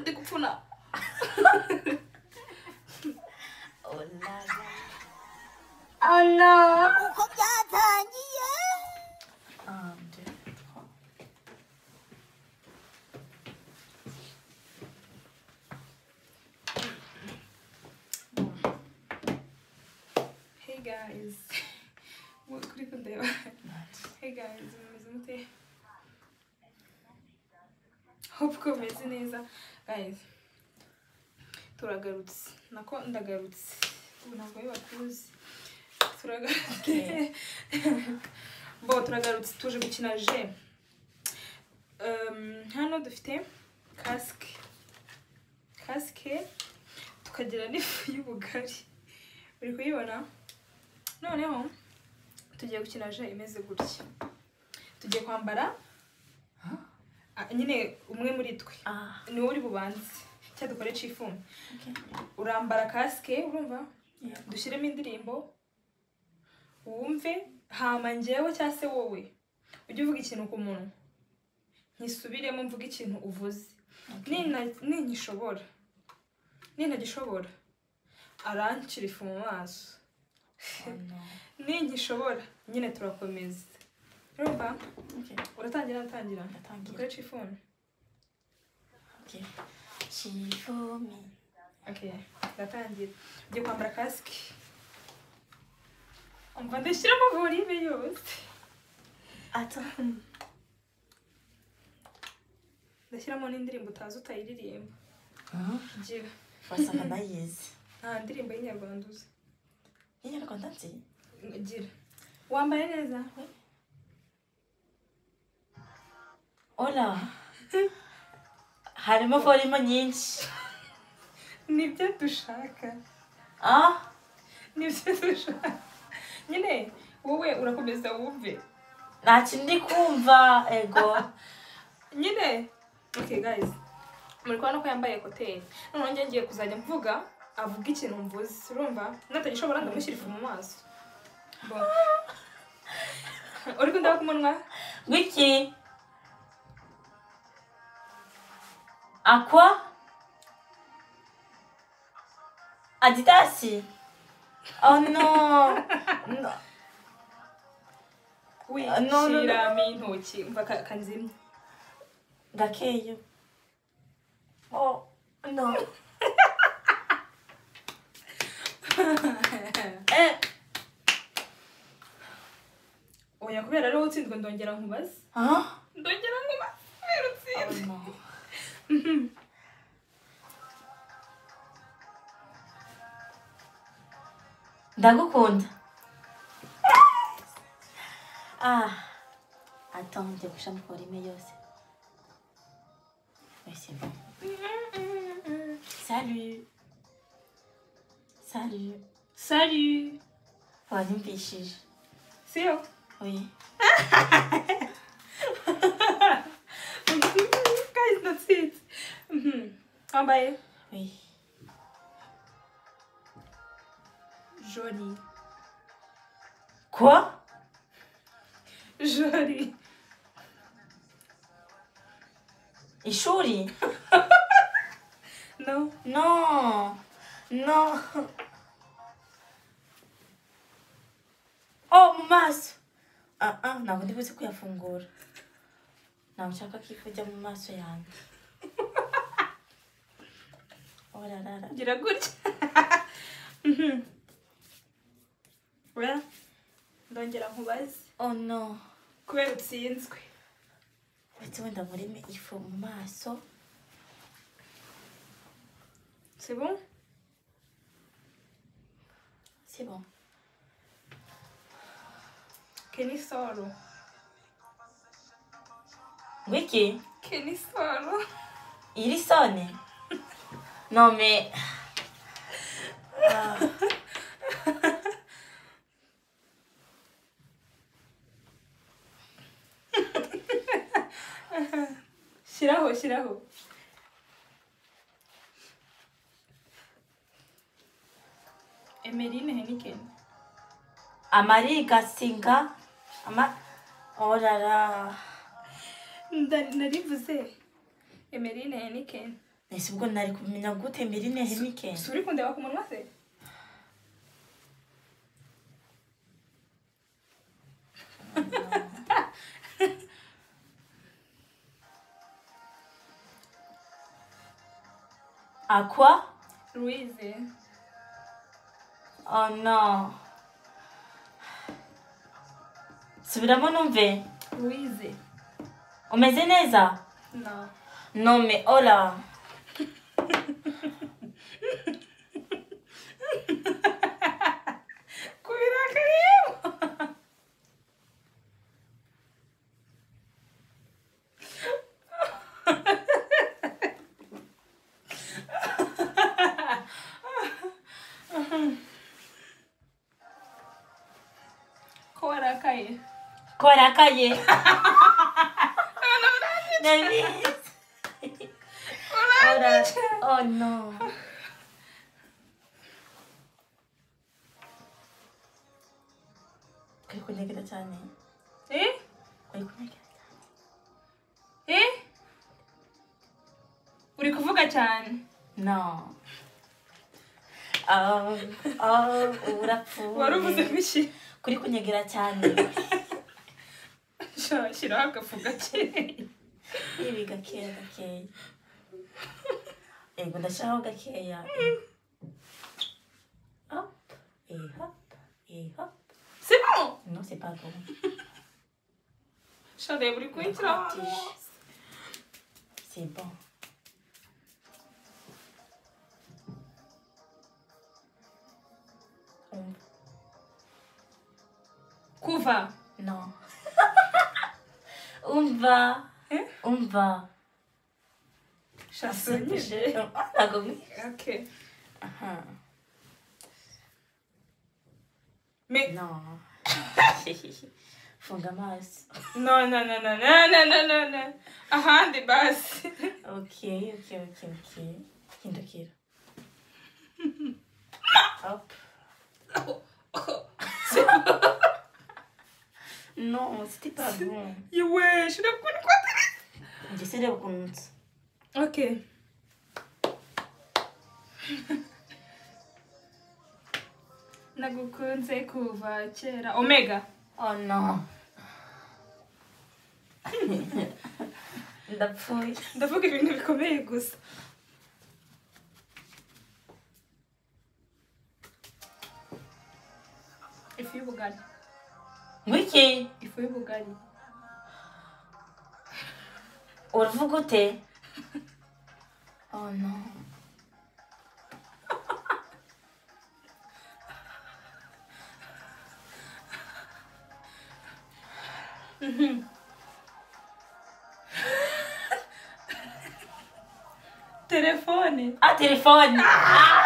Ndi gupfuna. Oh la la. Oh no. Uko byatangiye. 1, 2, 3. Hey guys. Kuri kundeba. Hey guys, mumeze mute? Hope ko mumeze neza. Guys, turagarutse. Nako ndagarutse. Ubu ntabwo ari bakuzi. Turagarutse. Bo turagarutse tuje gukina je. Hano dufite casque. Casque tukagira n'ifu y'ubugari. Uri kuyibona? Noneho tugiye gukina je imeze gutya. Tugiye kwambara nyine umwe muri twe niwe uri bubanze cya dukore chifu. Urambara casque urumva? Dushyiremo indirimbo wumve, hama njyewe cyangwa se wowe ujye uvuga ikintu ku munwa nkisubiremo mvuga ikintu uvuze. Ninkishobora nintagishobora arancira ifu mu maso. Ninkishobora nyine turakomeza. Urumva? Uratangira? Ndatangira. Dukore chifuni. Chifumi. Okay, ndatangira. Ugiye kwambara casque. Umva ndashyiramo volume yose. Attends. Ndashyiramo n'indirimbo utazi utayiririmba. Gira. Wasanga ndayizi. Nta ndirimbo y'inyarwanda uzi. Y'inyarwanda nzi? Gira. Wambaye neza? Hola. Harimo volume nyinshi. Nibyo dushaka. Nibyo dushaka. Nyine wowe urakomeza wumve. Nta kintu ndi kumva ego. Nyine okay guys, muri kubona ko yambaye ekoteri. Noneho njye ngiye kuzajya mvuga avuga ikintu mvuze. Urumva? Natagishobora ndamushyira ifu mu maso. Uri kundeba ku munwa? Wiki. Aqua? Adidas? Oh no. No. Oui, no, no, no. Intoki umva kanzimye. Gakeyo. Oh no. Oya kubera rero utsinzwe ndongera nkubaze. Ndongera nkubaze kubera utsinzwe. Oh no. Ndagukunda. Attends, ngiye gushiramo volume yose. Oui, c'est bon. Salut. Salut. Salut. Wanyumvishije. Siyo? Oui. Guys, natsinze. Wambaye? Oui. Jolie. Quoi? Jolie. Ishuri? No. No. No. Oh, mu maso. Ntabwo ndi buze kuyafungura. Ntabwo nshaka ko ifu ijya mu maso yanjye. Oh la la la. Gira gutya. Oya. Ndongera nkubaze. Oh no. Kubera utsinzwe. Uretse wenda nkuremo ifu mu maso. C'est bon? C'est bon. Kenisoro. Wiki? Kenisoro. Irisone? Non mais... Shiraho, shiraho. Emeline Heniken. Amari Gasinga. Ama... Oh là là. Narivuze. Emeline Heniken. Nese ubwo nari kumenya gute Mirine Heineken? Si uri kundeba ku munwa se? Aqua? Louise. Oh no. Subiramo numve. Louise. Umeze neza? No. No mais hola. Kubirakariyemo. Ko warakaye? Ko warakaye? Ndabizi. Oh no. Kuri kunyegera cyane. Eh? Uri kunyegera cyane. Eh? Uri kuvuga cyane? No. Urapfuye. Wari uvuze biki? Kuri kunyegera cyane. Shyiraho agafu gakeya. Ibi gakeya gakeya. Yego ndashyiraho gakeya. Hop, et hop, et hop. C'est bon? Non, c'est pas bon. Sha reba uri kunshyiraho ahantu hose. C'est bon. Kuva? No. Umva. Eh? Umva. Shasonyije. Ntabwo Okay. Aha. Mais no. Funga amaso. No, no, no, no, no, no, no, no, no. Ahandi basi. Okay, okay, okay, okay. Hindukira. Hop. Non, c'était pas bon. Yewe, shira ukuntu kwateretse. Njye se reba ukuntu nsa. Okay. Nagukunze kuva kera. Omega. Oh no. Ndapfuye. Ndavuga ibintu bikomeye gusa. Ifu y'ubugari. Ngwiki? Ifu y'ubugari. Uravuga ute? Oh no. Telefone. Ah, telefone. Ah!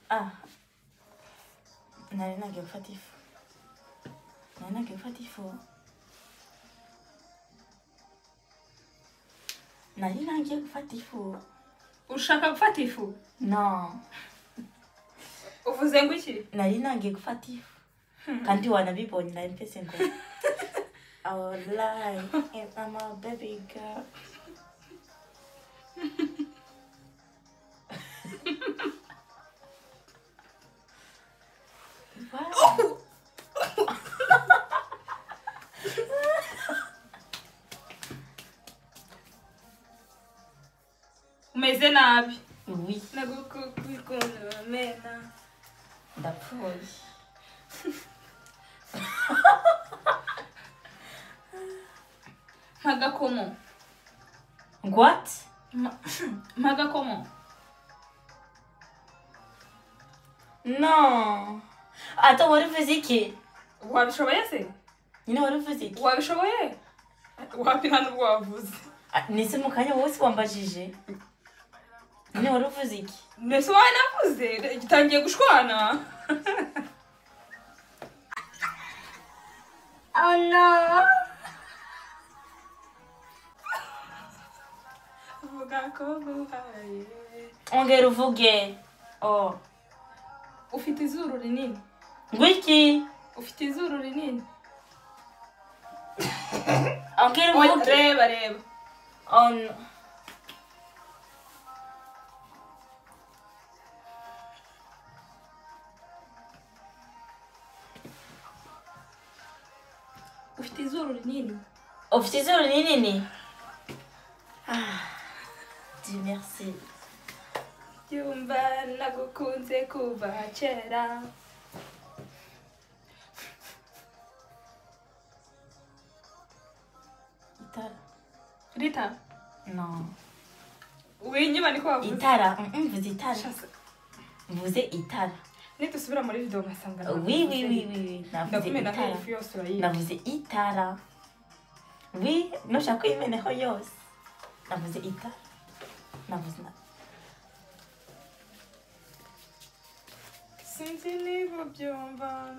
Ah. Nari nagiye gufata ifu. Nari nagiye gufata ifu. Nari nagiye gufata ifu. Ushaka gufata ifu? No. Uvuze ngo iki? Nari nagiye gufata ifu. Kandi wanabibonye nari mpese ngo I will lie and I'm a baby girl. Wow. Umeze nabi. Oui. Ndapfuye. Mpagakomo. What? Mpagakomo. No. Attends, wari uvuze iki? Wabishoboye se? Nyine wari uvuze iki? Wabishoboye? Wapi nta nubwo wavuze. Nese mu kanya wose wambajije. Nyine wari uvuze iki? Nese wowe navuze, gitangiye gushwana. Oh no. Vuga ko nguhaye. Ongera uvuge. Oh. Ufite izuru rinini. Ngwiki? Ufite izuru rinini. Ongera uvuge. Reba reba. Oh no. Ufite izuru rinini. Ufite izuru rinini? Ah, Dieu merci. Yumva nagukunze kuva kera. Itara. Rita? No. Winyima niko wavuze. Itara, mvuze itara. Mvuze itara. Nidusubira muri video ngasanga. Oui oui oui oui. Navuze itara. Navuze itara. Oui, nushaka kuyimenaho yose. Navuze itara. Navuze na. Sinzi niba ubyumva.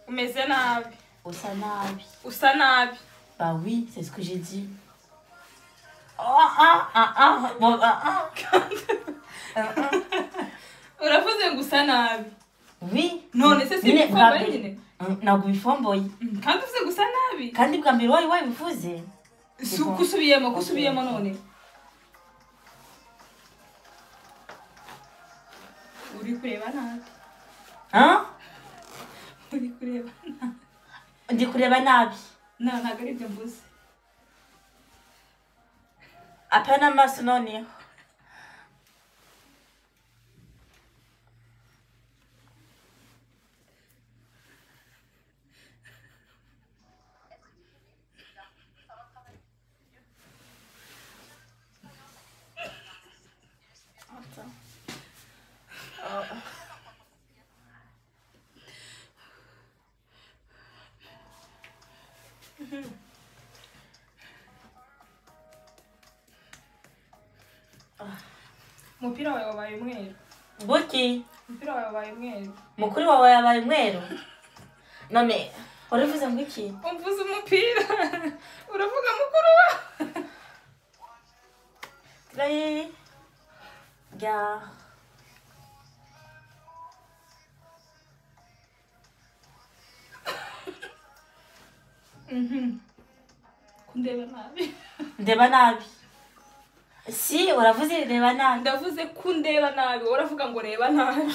Umeze nabi. Usa nabi. Usa nabi. Bah oui, c'est ce que j'ai dit. Oh, ah, ah, ah, bon, ah, ah. Ah, ah. Uravuze ngo usa nabi. Oui. None se si bifomboye nyine? Ntabwo bifomboye. Kandi uvuze ngo usa nabi. Kandi bwa mbere wari wabivuze. Kusubiyemo, kusubiyemo none. Uri kureba nabi. Hein? Uri kureba nabi. Ndi kureba nabi. No, ntabwo ari ibyo mvuze. Apana amaso noneho. Umupira wawe wabaye umweru. Buki? Umupira wawe wabaye umweru. Mukuru wawe yabaye umweru? None uravuze ngo iki? Umvuze umupira. Uravuga mukuru wawe. Gare. Kundeba nabi. Ndeba nabi. Si, uravuze reba nabi. Ndavuze kundeba nabi, uravuga ngo reba nabi.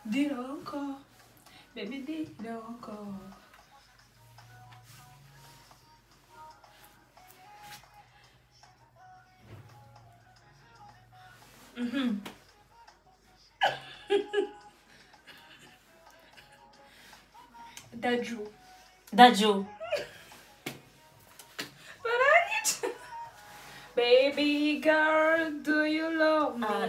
Diroko. Baby diroko. Daju. Daju. Baby girl, do you love me? Ah,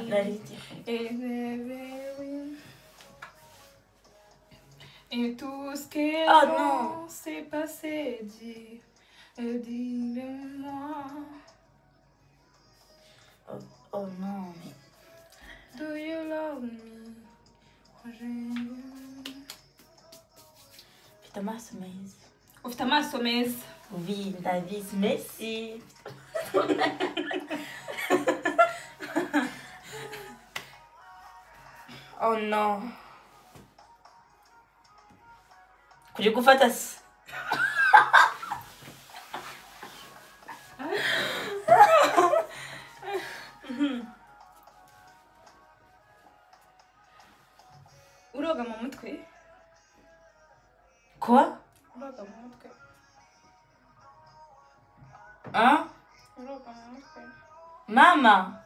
Et tout ce que oh, non s'est passé, dis, dis-le-moi. Oh, oh non, mais... Do you love me? Ufite amaso meza. Ufite amaso meza. Oui, ndabizi, merci. Oh non. Kuri gufata se. Uroga mu mutwe? Quoi? Uroga mu mutwe. Hein? Uroga mu mutwe. Mama.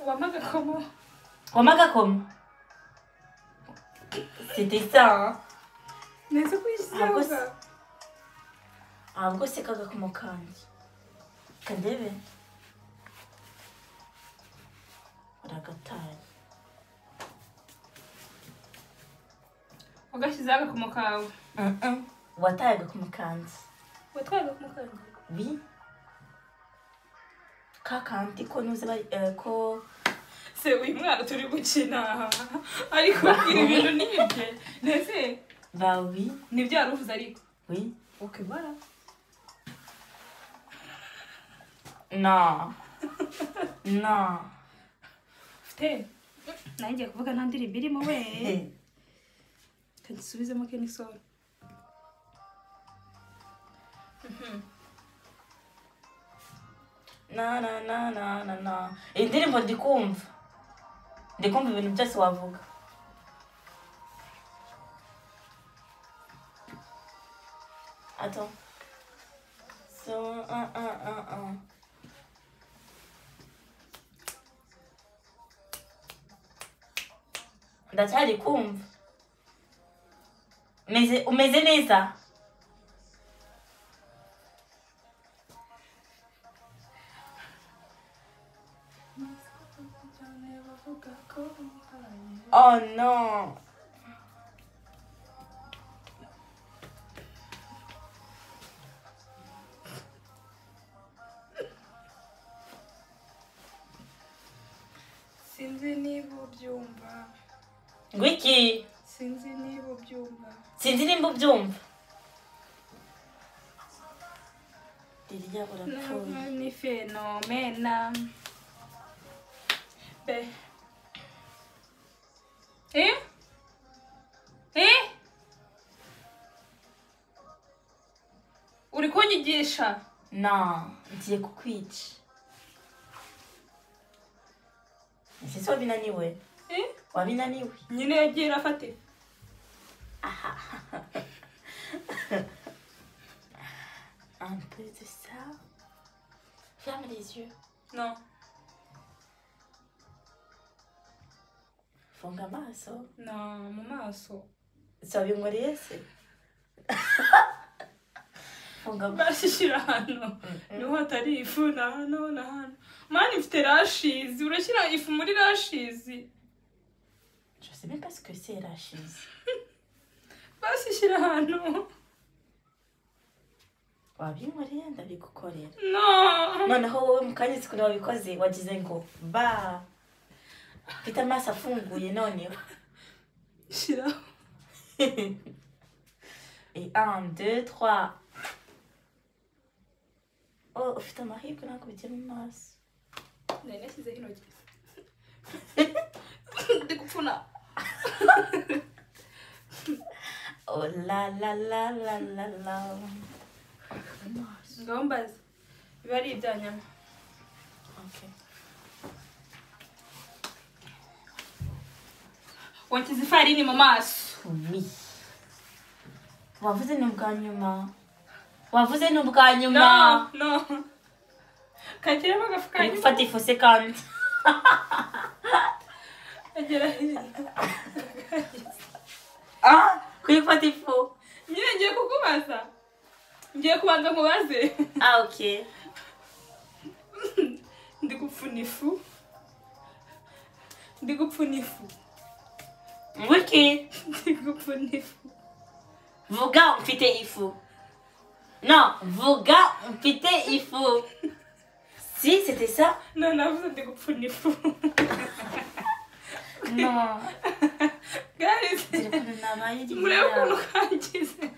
Wamaga komo. Wamaga komo. C'était ça, hein? Neza kuyishyizeho. Ahubwo se kagakomo kanjye. Kandebe. Uragataye. Wagashyizeho agakomo kawe. Wataye agakomo kanjye. Watwaye agakomo kanjye? Oui. Kakandi ko nuze bari ko se uyu mwana turi gukina ariko kubwira ibintu nibye ndetse bah oui nibyo yaruvuze ariko oui okay voilà. No. No. Ufite nanjye ngiye kuvuga nta ndirimbo irimo we. Kagisubizemo Kenny Sol. Na na na na na na. Indirimbo ndikumva. Ndikumva ibintu byose wavuga. Attends. So 1 1 1 1. Ndacyari kumva. Umeze neza. Oh non. Sinzi niba ubyumva. Ngwiki. Sinzi niba ubyumva. Sinzi nimba ubyumva. Liliya urapfuye. Ni fenomena. Be. Eh? Eh? Uri kunyigisha? No, ngiye kukwica. Ese wabinaniwe? Eh? Wabinaniwe? Nyine yagiye irafate. Aha. Un peu de ça. Ferme les yeux. Non. Funga amaso. No, mu maso. Wabinkoreye se? Funga amaso. Bashyira hano. Niho hatari ifu na hano na hano. Mani mfite rashizi. Urashyira ifu muri rashizi. Je sais même pas ce que c'est rashizi. Bashyira hano. Wabinkoreye ndabigukorera. No. Noneho wowe mu kanya ukuntu wabikoze wagize ngo ba. Mfite amaso afunguye noneho. Shyiraho. Et 1, 2, 3. Oh, ufite amahirwe ntabwo bigiye mu maso. Nari nashyizeho intoki. Ndi gupfuna. Oh la la la la la la. Ngaho mbaze. Biba ari ibya nyama. Okay. Wanshyize ifarini mu maso. Oui. Wavuze ni ubwa nyuma. Wavuze ni ubwa nyuma. No, no. Kakiremo agafu ka nyuma. Gufata ifu se kandi. Agera hirya. Ah, kuri gufata ifu. Nyine ngiye kukubaza. Ngiye kubanza nkubaze. Ah, okay. Ndi gupfuna ifu. Ndi gupfuna ifu. Wiki. Ndi gupfuna ifu. Vuga mfite ifu. Non, vuga mfite ifu. Si, c'était ça? Non, navuze ndi gupfuna ifu. Non. Guys, murebe ukuntu kangize.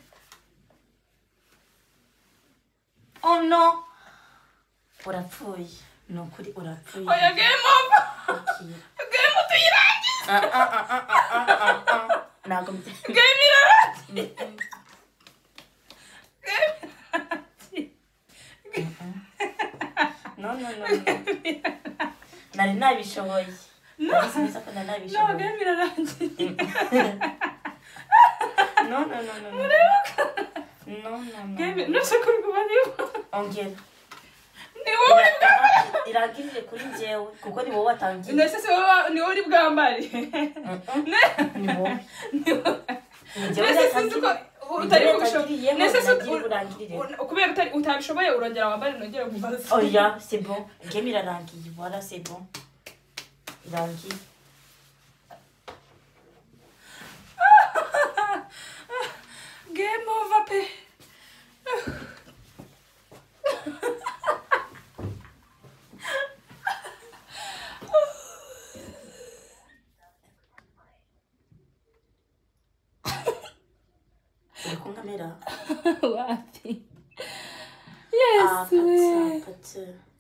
Oh non. Urapfuye. Ni ukuri urapfuye. Oya game over. Game tuyirangize. Ntabwo game irarangiye. No, no, no. Nari nabishoboye. No. No, game irarangiye. No, no, no, no. No, no, no. Game no se kuri kubareba. Ongera. Ni wowe uri bwambare. Irangirire kuri njyewe kuko ni wowe watangiye. Nese se wowe ni wowe uri bwambare. Ni wowe. Nese sinzi ko utari kubishoboye. Nese se kubera utari utabishoboye urongera wambare nongera kubaza. Oya, c'est bon. Game irarangiye. Voilà, c'est bon. Irangiye. Game over pe. Uri kunkamera? Wapi? Yes. Ah, pata, pata.